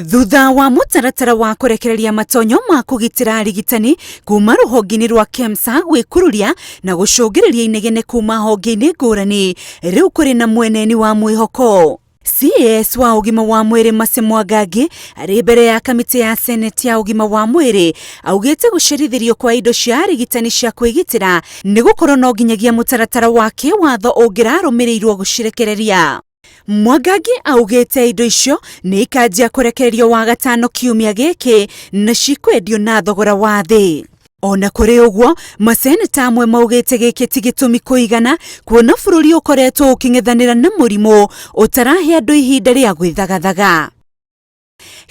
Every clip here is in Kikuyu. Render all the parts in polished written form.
Thutha wa mũtaratara wa kũrekereria matonyo ma kũgitĩra arigitani kuma rũhonge-inĩ rwa KEMSA gwĩkururia na gũcũngĩrĩria inegene kuma honge-inĩ ngũrani, rĩu kũrĩ na mweneni wa mwĩhoko. CS wa ũgima wa mwĩrĩ Mercy Mwangangi arĩ mbere ya kamĩtĩ ya Senate ya ũgima wa mwĩrĩ augĩte gũcerithĩrio kwa indo cia arigitani cia kwĩgitĩra nĩ gũkorwo no nginyagia mũtaratara wa kĩwatho ũngĩrarũmĩrĩirwo gũcirekereria. Mwangangi augĩte indo icio nĩ ikanjia kũrekererio Wagatano kiumia gĩkĩ na cikwendio na thogora wa thĩ. Ona kũrĩ ũguo, maseneta amwe maugĩte gĩkĩ ti gĩtũmi kũigana kuona bũrũri ũkoretwo ũkĩng'ethanĩra na mũrimũ ũtarahe andũ ihinda rĩa gwĩthagathaga.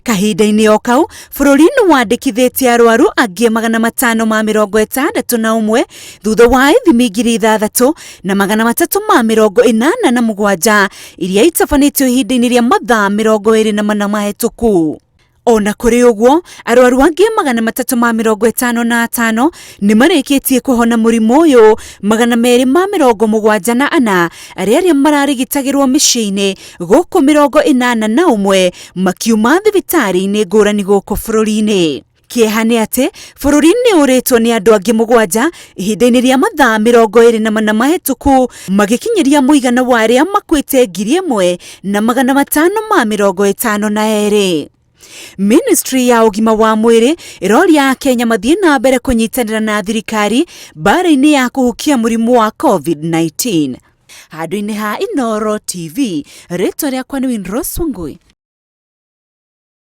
Kahinda-inĩ o kau, bũrũri nĩ wandĩkithĩtie arwaru angĩ 561 thutha wa ithimi 6,387 iria itabanĩtio ihinda-inĩ rĩa mathaa 24 mahĩtũku. O na kũrĩ ũguo, arwaru angĩ 355 nĩ marĩkĩtie kũhona mũrimũ ũyũ, 274 arĩa arĩa mararigitagĩrwo mĩciĩ-inĩ gũkũ 81 makiuma thibitarĩ-inĩ ngũrani gũkũ bũrũri-inĩ. Kĩeha nĩ atĩ bũrũri nĩ ũrĩtwo nĩ andũ angĩ mũgwanja ihinda-inĩ rĩa mathaa 24 mahĩtũku magĩkinyĩria mũigana wa arĩa makuĩte 1,552. Ministry ya ũgima wa mwĩrĩ ĩroria Akenya mathiĩ na mbere kũnyitanĩra na thirikari mbara-inĩ ya kũhukia mũrimũ wa COVID-19. Handũ-inĩ ha Inooro TV, rĩtwa rĩakwa nĩ Winrose Wangui.